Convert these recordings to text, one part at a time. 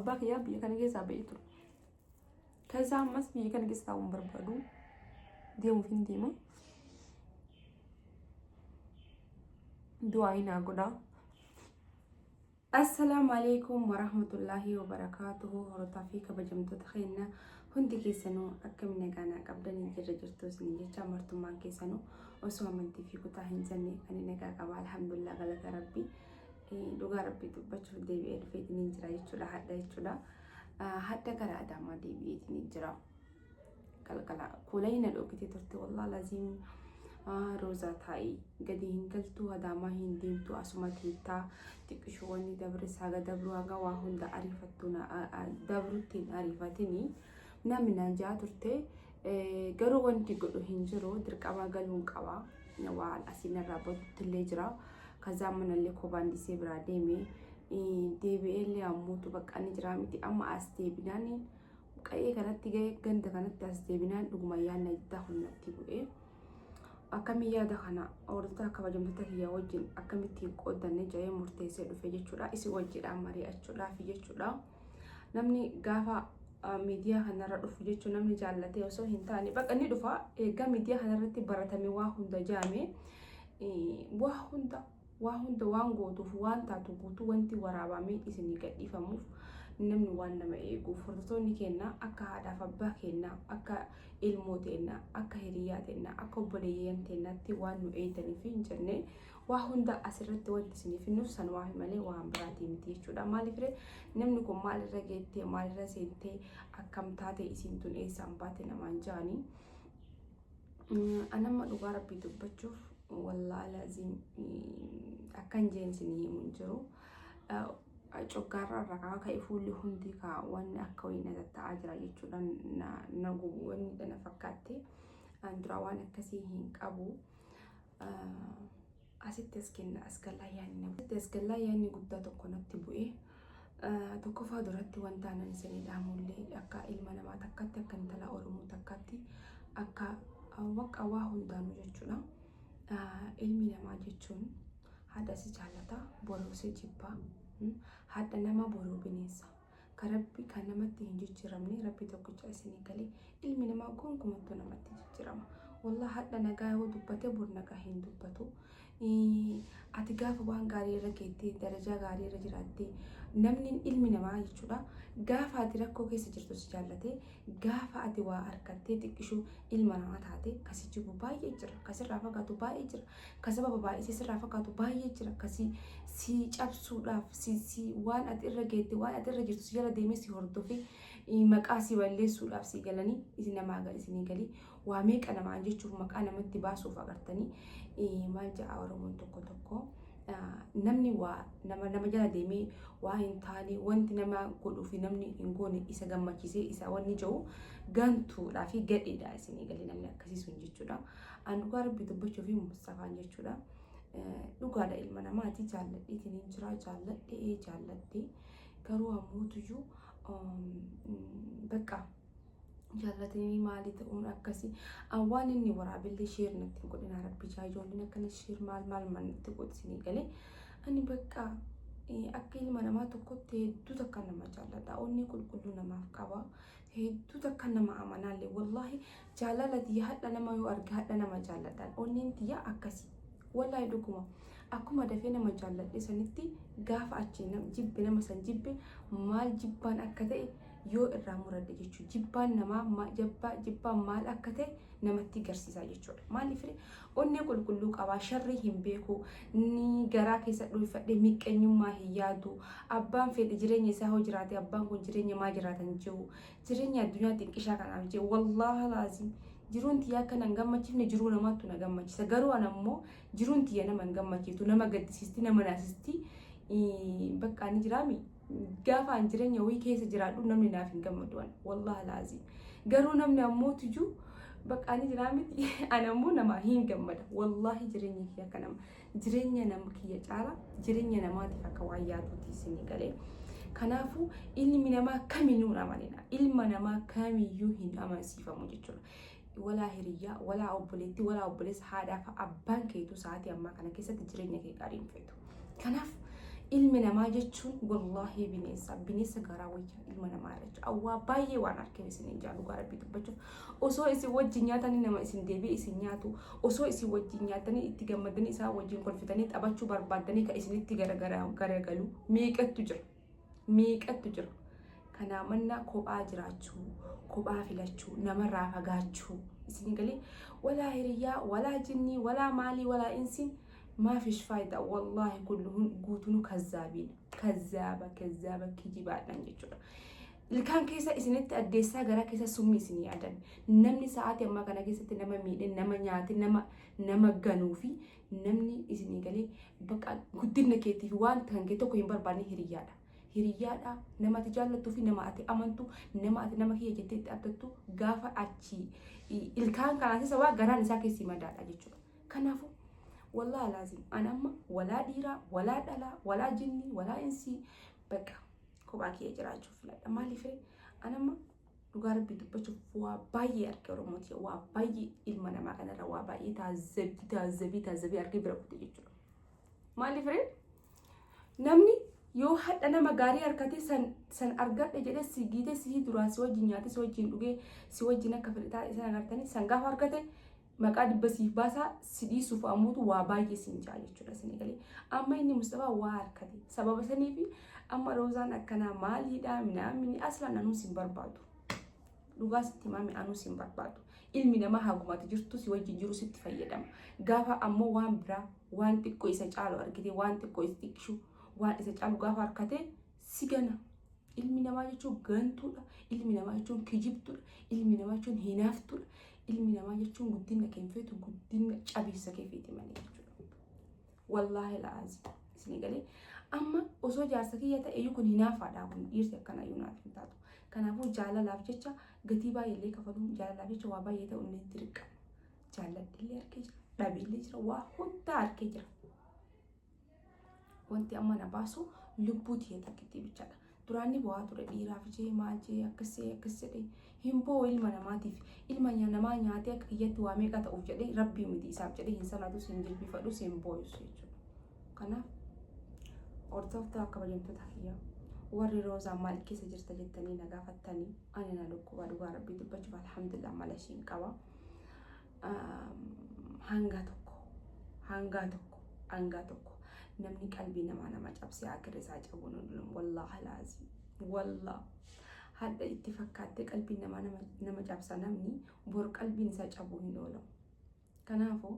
Abbaa kiyyaa biyya kana keessaa ba'ee ture. Kaza ammas biyya kana keessa taa'uu hin barbaadu. Deemuuf hin deema. Du'aa naa godhaa. Assalaamu alaikum warahmatullaahi wabarakaatuhu. Hordoftoota fi kabajamtoota keenya hundi keessanuu, akkam nagaa naa qabdanii jirra jirtu isin jecha, martummaan keessanuu osoo amantii fi kutaa hin jenne ani nagaa qaba, alhamdulillah, galata Rabbii. Dhugaa Rabbii dubbachuuf deebi'ee dhufeetiin jira jechuudha, hadha jechuudha. Hadha gara Adaamaa deebi'eetiin jira. Qalqala kuulayina dhokitee turte, wallah laziim. Roozaa, taa'ii gadi hin galtuu, Adaamaa hin deemtu, asuma teettaa xiqqishuu, wanni dabre saaga dabru, haga waa hunda ariifattu dabrutti hin ariifatini namni naan jaa turte. Garuu wanti godhu hin jiru, dirqama galuun qaba. Waan asiin irraa badutti illee jira. Kazaa manallee kophaan disee biraa deeme, deebi'eellee ammuutu bakka inni jira miti. Amma as deebinaan, qa'ee kanatti ga'e, ganda kanatti as deebinaan dhuguma yaadna jiddaa humnatti bu'ee. Akkamii yaada kana hordoftoota kabajamtoota kiyya wajjin akkamittiin qooddanne jedhee murteessee dhufe jechuudha. Isin wajjidhaan mari'achuudhaaf jechuudha. Namni gaafa miidiyaa kanarra dhufu jechuun namni jaallatee osoo hin taane bakka inni dhufa. Eeggaa miidiyaa kanarratti baratame, waa hunda jaame, waa hunda waa hunda waan gootuuf waan taatu guutuu wanti waraabamee isinii gadhiifamuuf, namni waan nama eeguuf, hordoftoonni keenya akka haadhaaf abbaa keenya, akka ilmoo teenna, akka hiriyaa teenna, akka obboleeyyan teennaatti waan nu eegdaniif hin jenne waa hunda asirratti wanti isiniif hinnuuf sanumaaf malee waan biraatii miti jechuudha. Maaliif ree, namni kun maalirra geettee, maalirra seentee, akkam taate, isiin tun eessaan baate namaan jaanii. Anamma dhugaa Rabbii dubbachuuf, wallaahi laziim, akkan jeen isinii himu hin jiru. Coggaarraa irraa kaa ka'e fuulli hundi kaa wanni akka wayii na tatta'aa jira jechuudha. Na gubu wanni na fakkaatte. An dura waan akkasii hin qabu. Asitti as kenna, as gallaa yaadni asitti as gallaa yaadni guddaa tokko natti bu'e. Tokkoffaa duratti wanta anan isinii dhaamullee, akka ilma namaa takkatti, akka intala Oromoo takkatti, akka waqa waa hundaanuu jechuudha. Ilmi namaa jechuun haadha si jaallata, boruu si jibbaa. Haadha nama boruu bineensa. Ka Rabbi kan namatti hin jijjiiramne Rabbi tokkicha isinii galee, ilmi namaa gonkumattuu namatti jijjiirama. Wallah, hadha nagaa yoo dubbate bor nagaa hin dubbatu. Ati gaafa waan gaarii irra geettee, darajaa gaarii irra jiraattee, namni ilmi namaa jechuudha, gaafa ati rakkoo keessa jirtu si jaallate, gaafa ati waa harkattee xiqqishuu ilma namaa taate kasi jibu baay'ee jira, kasirraa fagaatu baay'ee jira, ka sababa baay'isee sirraa fagaatu baay'ee jira, kasi si cabsuudhaaf si waan ati irra geette, waan ati irra jirtu si jala deemee si hordofee maqaa si balleessuudhaaf si galanii isin namaa isinii galii waa meeqa namaan jechuuf, maqaa namatti baasuuf agartanii. Maal jedha Oromoon tokko tokko, namni waa nama nama jala deemee waa hin taane wanti nama godhuu fi namni hin goone isa gammachiisee isa wanni jiru gantuudhaa fi gadheedha isinii galee, namni akkasii sun jechuudha. An dhugaa Rabbii dubbachuu fi Mustafaan jechuudha. Dhugaadha, ilma namaati, jaalladheetiin hin jira, jaalladhee jaalladhee, garuu ammoo bakka jaallatanii maalii ta'uun akkasii waan inni waraabillee share natti hin godhina. Rabbi jaa, ijoolleen akkana share maal maal maal natti godhisinii galee, ani bakka akka ilma namaa tokkotti hedduu takka nama jaalladha, onnee qulqulluu namaaf qaba, hedduu takka nama amanaallee. Wallaahi, jaalala tiyya hadha nama yoo arge hadha nama jaalladhaan, onneen tiyya akkasii. Wallaahi, dhuguma akkuma dafee nama jaalladhe sanitti gaafa achi jibbe, nama san jibbe, maal jibbaan akka ta'e yoo irraa muradhe jechuudha. Jibbaan namaa jibbaan maal akka ta'e namatti garsiisaa jechuudha. Maaliif, onnee qulqulluu qabaa, sharrii hin beeku, ni garaa keessa dhuunfadhee miqqeenyummaa hin yaadu. Abbaan fedhe jireenya isaa hoo jiraate, abbaan kun jireenya maa jiraatan jiru, jireenya addunyaa xiqqishaa kanaaf jiru. Wallaahi laazim, jiruun tiyya akka nan gammachiifne jiruu namaattu na gammachiisa. Garuu ana immoo jiruun tiyya nama hin gammachiiftu, nama gaddisiisti, nama naasisti. Bakka ani jiraami, gaafa an jireenya wayii keessa jiraadhu namni naaf hin gammadu an, wallaahi laazim. Garuu namni ammoo tujuu bakka ani jiraa miti, an ammoo nama hin gammada. Wallaahi, jireenya kiyya akka nama jireenya nama kiyya caala jireenya namaatiif akka waan yaaduuti isinii galee. Kanaafuu ilmi namaa kamiinuu hin amanina, ilma namaa kamiyyuu hin amansiifamu jechuudha. Walaa hiriyyaa, walaa obboleettii, walaa obboleessa, haadhaaf abbaan keetu sa'aatii ammaa kana keessatti jireenya kee gaarii hin feetu. Kanaaf Ilmi namaa jechuun wallaahi bineensa bineensa garaa wayya ilma namaa irra jechuudha. Awwaa baay'ee waan arkeef isin hin jaallu dhugaa rabbii dubbachuuf. Osoo isin wajjin nyaatanii nama isin deebi'ee isin nyaatu osoo isin wajjin nyaatanii itti gammadanii isaan wajjin kolfitanii taphachuu barbaaddanii kan isinitti garagalu meeqattu jira. Meeqattu jira. Kanaa mannaa kophaa jiraachuu, kophaa filachuu, namarraa fagaachuu. Isin galee walaa hiriyyaa, walaa jinnii, walaa maalii, walaa insiin maafish faayidaa wallaahi kulluhun guutunuu kazzaabiin kazzaaba kazzaaba kijibaadhaan jechuudha. Ilkaan keessa isinitti addeessaa garaa keessa summii isin yaadan. Namni sa'aatii ammaa kana keessatti nama miidhe, nama nyaate, nama ganuu fi namni isinii galee bakka guddina keetiif waan kan kee tokko hin barbaanne hiriyyaadha. Hiriyyaadha nama ati jaallattuu fi nama ati amantu nama ati nama kiyya jettee itti abdattu gaafa achi ilkaan kanaa keessa waa garaan isaa keessi madaadha jechuudha. Kanaafuu wallaahi laazim an amma walaa dhiiraa walaa dhalaa walaa jinnii walaa insii bakka kophaa kiyya jiraachuu filadha. Maaliif an amma dhugaa rabbii dubbachuuf waa baay'ee arge Oromooti waa baay'ee ilma namaa kanarra waa baay'ee taazzabii taazzabii taazzabii argee bira kute jechuudha. Maaliif ree namni yoo hadha nama gaarii harkate san san argadhe jedhee si giitee si duraa si wajjin nyaate si wajjin dhugee si wajjin akka fedhe isan agartanii san gaafa argate maqaa dhibba siif baasaa si dhiisuuf ammoo waa baay'ee siin jaa jechuudha isin galee. Amma inni Mustafaa waa harkate sababa saniifi amma Roozaan akkanaa maaliidha minaamini aslaan anuu sin barbaadu. Dhugaa sitti himaame anuu sin barbaadu. Ilmi namaa hagumati jirtu si wajjin jiru sitti fayyadama. Gaafa ammoo waan biraa waan xiqqoo isa caalu argite waan xiqqoo isa xiqqishu waan isa caalu gaafa harkate si gana. Ilmi namaa jechuun gantuudha. Ilmi namaa jechuun kijibtuudha. Ilmi namaa jechuun hinaaftuudha. Ilmi namaa jechuun guddina kee hin feetu guddina cabiinsa kee feeti malee jechuudha. Wallaahi la'aazim. Isinii galee amma osoo jaarsa kiyya ta'e iyyuu kun hinaafaadha kun dhiirti akkana iyyuu naaf hin taatu. Kanaafuu jaalalaaf jecha gatii baay'ee illee kafaluun jaalalaaf jecha waa baay'ee ta'u inni dirqama. Jaalladhillee argee jira, dhabeellee jira, waa hundaa argee jira. Wanti amma na baasu lubbuu tiyya takkittii bichaadha. Duraan ni bo'aa ture dhiiraaf jee maal jee akkas jee akkas jedhee hin bo'u ilma namaatiif ilma namaa nyaatee akka kiyyatti waa meeqa ta'uuf jedhee rabbii miti isaaf jedhee hin salaatus hin jilbifadhus hin booyus jechuudha. Kanaaf hordoftoota kabajamtoota kiyya warri roozaa maal keessa jirta jettanii na gaafattanii ani na dhukkuba dhugaa rabbii dubbachuuf alhamdulillah mala ishiin qaba. Hanga tokko hanga tokko hanga tokko namni qalbii namaa nama cabsee akirri isaa cabuun hin wallaahi laazim wallah hadha itti fakkaattee qalbiin namaa nama cabsa namni bor qalbiin isaa cabuu hin oolamu. Kanaafuu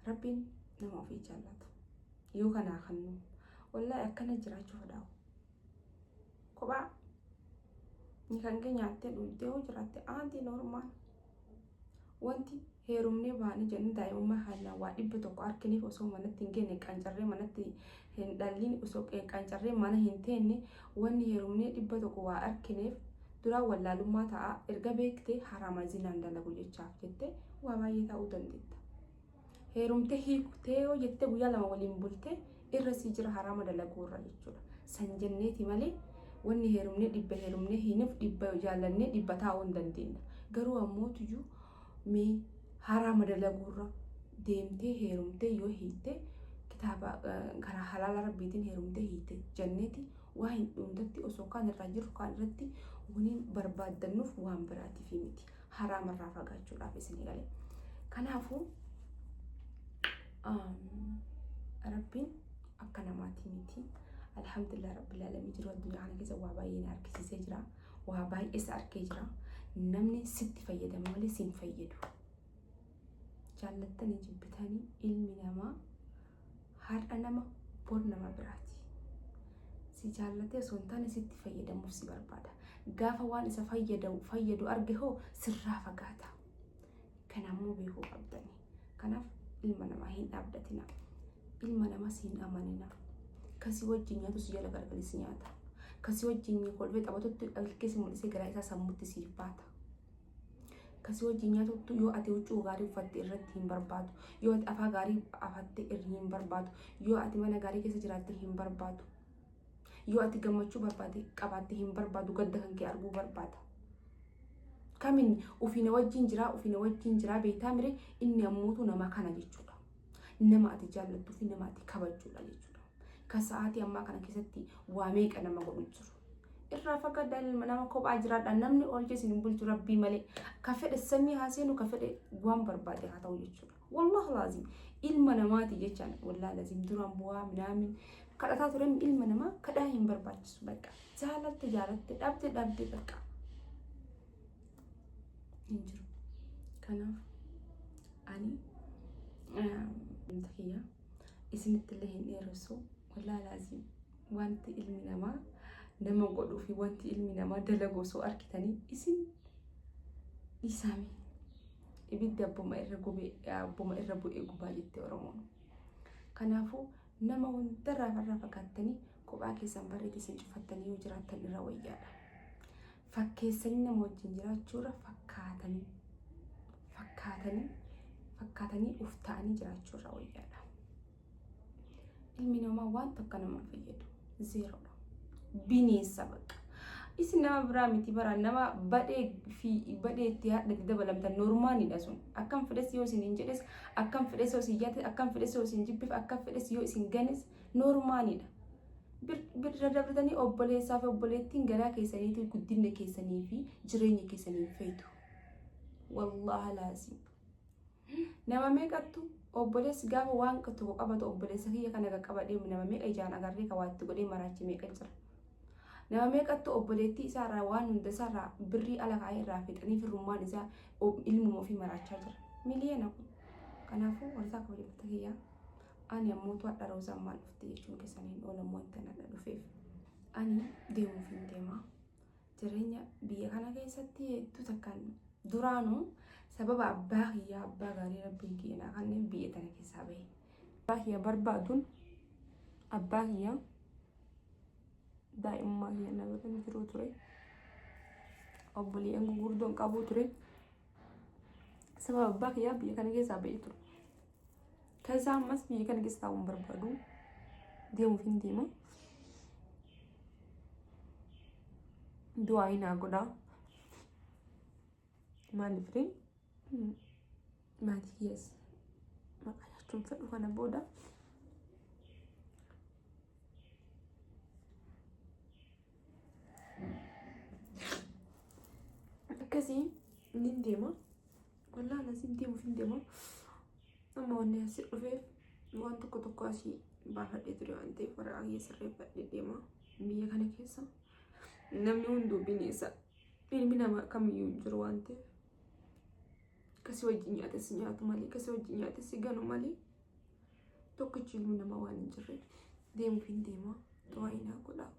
rabbiin nama ofii jaallatu yoo kanaa kannu wallaahi akkana jiraachuu fedhaa kophaa ni kan kee nyaattee dhugdee yoo jiraatte aantii normaal. Wanti heerumnee baane jennu daa'imummaa keenya waa 100 arkineef osoo manatti hin geenne qancarree manatti hin dhalliin osoo qancarree mana hin teenne wanni heerumnee 100 waa arkineef duraan wallaalummaa ta'a erga beekte haraama zinaan dalagu jechaaf jette waa baay'ee ta'uu dandeetta. Heerumtee hiiktee yoo jette guyyaa lama waliin bulte irra sii jira haraama dalaguu irra jechuudha. San jenneeti malee wanni heerumnee dhibba heerumnee hiinuuf dhibba jaallannee dhibba taa'uu hin dandeenya. Garuu ammoo tuyyuu mee haraama dalaguu irra deemtee heerumtee yoo hiitte kitaaba karaa halaala rabbiitiin heerumtee hiitte jenneeti waa hin hundatti osoo kaan irraa jirru kaan irratti waniin barbaaddannuuf waan biraatiif miti. Haraama irraa fagaachuudhaaf isin galee. Kanaafuu rabbiin akka namaati miti. Alhamdulillah rabbil alamin jiru addunyaa kana keessa waa baay'ee na argisiisee jira. Waa baay'ees argee jira. Namni sitti fayyadama malee si hin fayyadu. Jaallattanii jibbitanii ilmi namaa har'a nama bor nama biraati. Si jaallatee osoo hin taane sitti fayyadamuuf si barbaada. Gaafa waan isa fayyadu arge hoo sirraa fagaata. Kana ammoo beekuu qabdani. Kanaaf ilma namaa hin dhaabdatina. Ilma namas hin amanina. Kasii wajjin nyaatu si jala gargalee si nyaata. Kasii wajjin kolfee taphatutti ilkee si mul'isee garaa isaa sammuutti siif baata. Kasii wajjin nyaatuttu yoo ati huccuu gaarii uffatte irratti hin barbaadu. Yoo ati afaa gaarii afatte hin barbaadu. Yoo ati mana gaarii keessa jiraatte hin barbaadu. Yoo ati gammachuu barbaade qabaatte hin barbaadu gadda kan kee arguu barbaada. Kamin ofii na wajjin jiraa ofii na wajjin jiraa beektaa mire inni ammootu nama kana jechuudha. Nama ati jaallattuu fi nama ati kabajjuudha jechuudha. Ka sa'aatii ammaa kana keessatti waa meeqa nama godhu jiru. Irraa fagaadhaa ilma nama kophaa jiraadhaa namni oolchee isin hin bulchu rabbii malee. Ka fedhe samii haa seenu ka fedhe waan barbaade haa ta'u jechuudha. Wallahi laazim ilma namaati jechaan wallahi laazim duraan bu'aa minaamin kadhataa ture ilma namaa kadhaa hin barbaachisu bakka jaalatte jaalatte dhabde dhabde bakka hin jiru. Kanaaf ani kiyya isinitti illee hin dheeressu wallahi laazim wanti ilmi namaa nama godhuu fi wanti ilmi namaa dalagu osoo arkitanii isin dhiisaami. Ibiddi abbuma irra gube abbuma irra bu'ee gubaa jette Oromoon. Kanaafuu nama hundarraa irraa fagaattanii kophaa keessan barreetti isin cufattanii yoo jiraattan irra wayyaadha. Fakkeessanii nama wajjin jiraachuurra fakkaatanii fakkaatanii fakkaatanii uf ta'anii jiraachuurra wayyaadha. Ilmi namaa waan tokko nama hin fayyadu. Zeeroodha. Bineensa bakka. Isin nama biraa miti bara nama badhee fi badhee itti haadhatti dabalamtan normaanidha sun. Akkam fedhes yoo isin hin jedhes, akkam fedhes yoo isin yaate, akkam fedhes yoo isin jibbif, akkam fedhes yoo isin ganes normaanidha. Birra dabartanii obboleessaa fi obboleettiin garaa keessaniitu guddinna keessanii fi jireenya keessanii hin feetu. Wallaahi laazim. Nama meeqattu obboleessi gaafa waan tokko qabatu obboleessa kiyya kana qaqqabadhee nama meeqa ijaan agarree ka waa itti godhee maraache meeqa jira. Nama meeqattu obboleettii isaarraa waan hunda isaarraa birrii ala kaa'ee irraa fixanii firrummaan isaa ilmuma ofii maraachaa jira. Miliyoona kun. Kanaafuu warraa kabajamtoota kiyyaa ani ammoo hadha roozaan maal dhufte jechuun keessan hin oolamu wanta nadha dhufeef. Ani deemuuf hin deema. Jireenya biyya kana keessatti hedduu takkaan duraanuu sababa abbaa kiyyaa abbaa gaarii rabbiin kiyya naa kanneen biyya tana keessaa bahe. Abbaa kiyya barbaaduun abbaa kiyya daa'imummaa kiyya na bira hin jiru ture. Obboleeyyan gurguddoon qabuu ture. Sababa abbaa kiyyaa biyya kana keessaa bahee ture. Kaza ammas biyya kana keessa taa'uu hin barbaadu. Deemuuf hin deema. Du'aa naa godhaa. Maaliif ree? Maatii kiyyaas maqaa nyaachuun fedhu kana booda. Akkasii nin deema. Wallaan asiin deemuuf hin deema. Amma wanni asii dhufeef waan tokko tokko asii baafadhee ture waan ta'eef waraqaa kiyya sirreeffadhee deema. Biyya kana keessa namni hunduu bineensa. Ilmi namaa kamiyyuu hin jiru waan ta'eef. Kasii wajjin nyaate si nyaatu malee kasii wajjin nyaate si ganu malee tokkichi ilmi namaa waan hin jirreef deemuuf hin deema. Du'aa naa godhaa.